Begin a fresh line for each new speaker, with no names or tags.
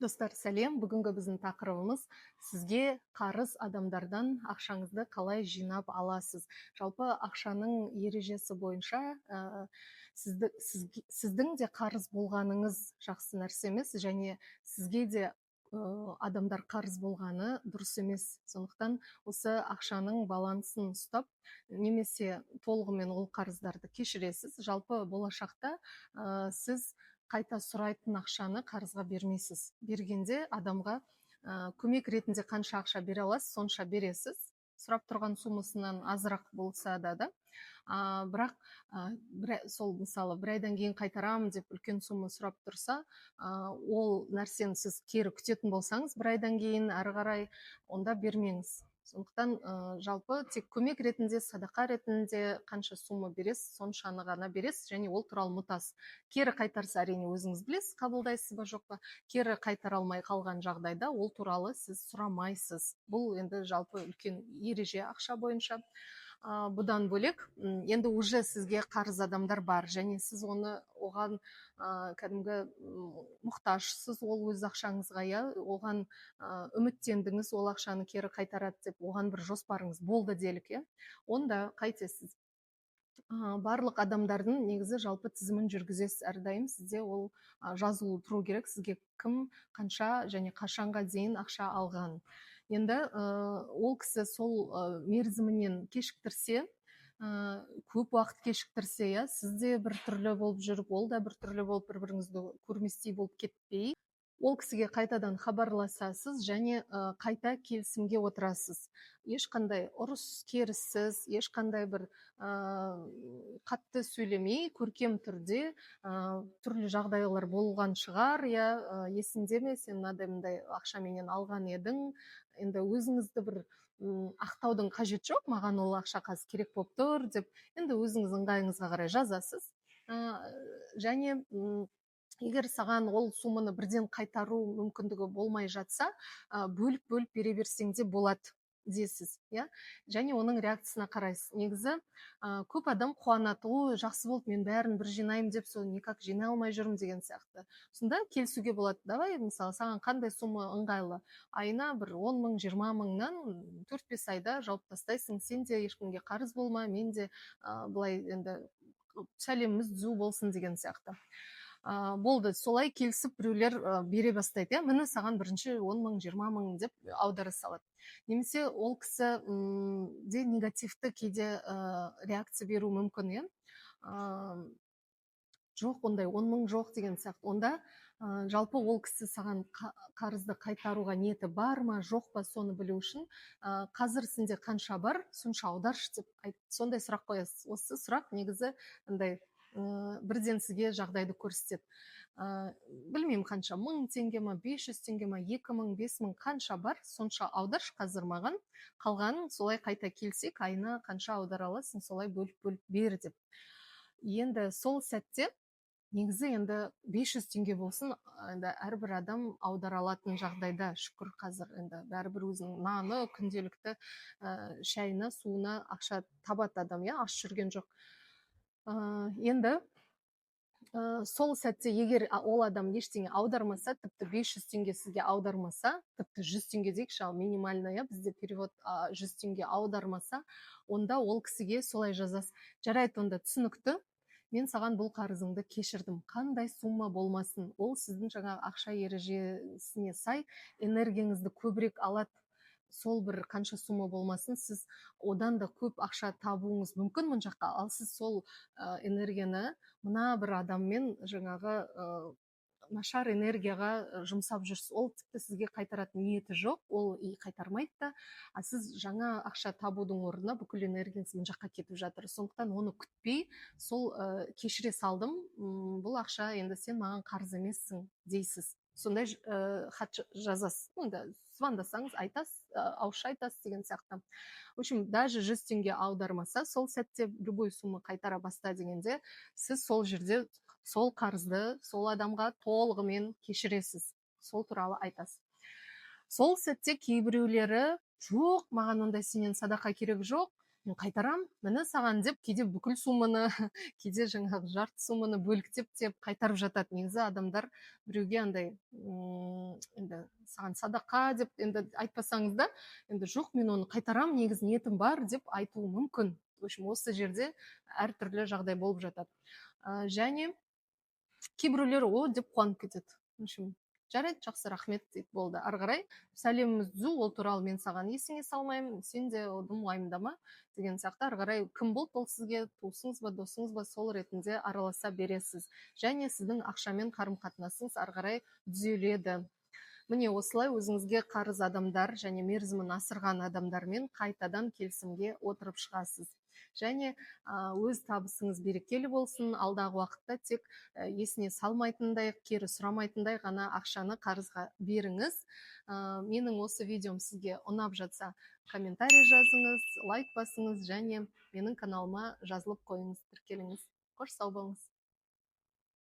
Достар, сәлем! Бүгінгі біздің тақырыбымыз: сізге қарыз адамдардан ақшаңызды қалай жинап аласыз? Жалпы ақшаның ережесі бойынша, сіздің де қарыз болғаныңыз жақсы нәрсе емес және сізге де адамдар қарыз болғаны дұрыс емес. Сондықтан осы ақшаның балансын ұстап немесе толығымен ол қарыздарды кешіресіз. Жалпы болашақта сіз қайта сұрайтын ақшаны қарызға бермейсіз. Бергенде адамға көмек ретінде қанша ақша бере аласыз, сонша бересіз, сұрап тұрған суммасынан азырақ болса да. Бірақ сол, мысалы, бір айдан кейін қайтарамын деп үлкен сумма сұрап тұрса, ол нәрсені сіз кері күтетін болсаңыз бір айдан кейін әрі қарай, онда бермеңіз. Сондықтан жалпы тек көмек ретінде, садақа ретінде қанша сумма бересіз, соншаны ғана бересіз және ол туралы ұмытасыз. Кері қайтарса, әрине, өзіңіз білесіз, қабылдайсыз ба, жоқ па. Кері қайтара алмай қалған жағдайда ол туралы сіз сұрамайсыз. Бұл енді жалпы үлкен ереже ақша бойынша. Бұдан бөлек, енді уже сізге қарыз адамдар бар және сіз оны оған кәдімгі мұқтажсыз ол өз ақшаңызға, иә, оған үміттендіңіз, ол ақшаны кері қайтарады деп, оған бір жоспарыңыз болды делік, иә. Онда қайтесіз? Барлық адамдардың негізі жалпы тізімін жүргізесіз. Әрдайым сізде ол жазулы тұру керек, сізге кім қанша және қашанға дейін ақша алған. Енді ол кісі сол мерзімінен кешіктірсе, көп уақыт кешіктірсе, иә, сіз де бір түрлі болып жүріп, ол да бір түрлі болып, бір біріңізді көрместей болып кетпей, ол кісіге қайтадан хабарласасыз және қайта келісімге отырасыз. Ешқандай ұрыс керіссіз, ешқандай бір қатты сөйлемей, көркем түрде, түрлі жағдайлар болған шығар, иә, есіңде ме, сен мынадай мындай ақша менен алған едің. Енді өзіңізді бір ақтаудың қажеті жоқ, маған ол ақша қазір керек болып тұр деп, енді өзіңіз ыңғайыңызға қарай жазасыз. Және егер саған ол сумманы бірден қайтару мүмкіндігі болмай жатса, бөліп бөліп бере берсең де болады десіз, иә. Және оның реакциясына қарайсыз. Негізі көп адам қуанады: «Ой, жақсы болды, мен бәрін бір жинаймын деп, соны никак жинай алмай жүрмін» деген сияқты. Сонда келісуге болады: давай, мысалы, саған қандай сумма ыңғайлы? Айына бір 10 000, 20 000-нан 4-5 айда жауып тастайсың. Сен де ешкімге қарыз болма, мен де былай енді сәлеміміз түзу болсын деген сияқты. Болды, солай келісіп, біреулер бере бастайды, иә, міне, саған бірінші 10 000, 20 000 деп аудара салады. Немесе ол кісі де негативті кейде реакция беруі мүмкін, иә, жоқ, ондай 10 000 жоқ деген сияқты. Онда жалпы ол кісі саған қарызды қайтаруға ниеті бар ма, жоқ па, соны білу үшін қазір сенде қанша бар, сонша аударшы деп айт, сондай сұрақ қоясыз. Осы сұрақ негізі андай бірден сізге жағдайды көрсетеді. Білмеймін, қанша, 1000 теңге ма, 500 теңге ма, 2000, 5000, қанша бар, сонша аударшы қазір маған, қалғанын солай қайта келсек, айына қанша аудара аласың, солай бөліп бөліп бер деп. Енді сол сәтте негізі енді 500 теңге болсын, енді әрбір адам аудара алатын жағдайда, шүкір, қазір енді бәрібір өзінің наны, күнделікті шайына, суына ақша табады адам, иә, аш жүрген жоқ. Енді сол сәтте егер ол адам ештеңе аудармаса, тіпті 500 теңге сізге аудармаса, тіпті 100 теңге дейікші, ал минимально, иә, бізде перевод 100 теңге аудармаса, онда ол кісіге солай жазасыз: «Жарайды, онда түсінікті, мен саған бұл қарызыңды кешірдім». Қандай сумма болмасын, ол сіздің жаңағы ақша ережесіне сай энергияңызды көбірек алады. Сол бір қанша сумма болмасын, сіз одан да көп ақша табуыңыз мүмкін мына жаққа, ал сіз сол энергияны мына бір адаммен жаңағы нашар энергияға жұмсап жүрсіз. Ол тіпті сізге қайтаратын ниеті жоқ, ол и қайтармайды да, а сіз жаңа ақша табудың орнына бүкіл энергияңыз мына жаққа кетіп жатыр. Сондықтан оны күтпей, сол кешіре салдым, бұл ақша енді сен маған қарыз емессің дейсіз. Сондай хат жазасыз. Енді звондасаңыз, айтасыз, ауызша айтасыз деген сияқты. В общем, даже 100 теңге аудармаса, сол сәтте любой сумма қайтара баста дегенде, сіз сол жерде сол қарызды сол адамға толығымен кешіресіз, сол туралы айтасыз. Сол сәтте кейбіреулері: «Жоқ, маған ондай сенен садақа керек жоқ. Мен қайтарам, міне саған деп, кейде бүкіл сумманы, кейде жаңағы жарты сумманы бөліктеп деп қайтарып жатады. Негізі адамдар біреуге андай енді саған садақа деп енді айтпасаңыз да, енді жоқ, мен оны қайтарам, негізі ниетім бар деп айтуы мүмкін. В общем, осы жерде әртүрлі жағдай болып жатады. Және кейбіреулер о деп қуанып кетеді. В общем, жарайды, жақсы, рахмет дейді, болды. Ары қарай сәлеміміз түзу, ол туралы мен саған есіңе салмаймын, сен де дым уайымдама деген сияқты. Ары қарай кім болды ол сізге, туысыңыз ба, досыңыз ба, сол ретінде араласа бересіз және сіздің ақшамен қарым қатынасыңыз ары қарай түзеледі. Міне, осылай өзіңізге қарыз адамдар және мерзімін асырған адамдармен қайтадан келісімге отырып шығасыз. Және өз табысыңыз берекелі болсын. Алдағы уақытта тек есіне салмайтындай, кері сұрамайтындай ғана ақшаны қарызға беріңіз. Менің осы видеом сізге ұнап жатса, комментарий жазыңыз, лайк басыңыз және менің каналыма жазылып қойыңыз, тіркеліңіз. Қош, сау болыңыз.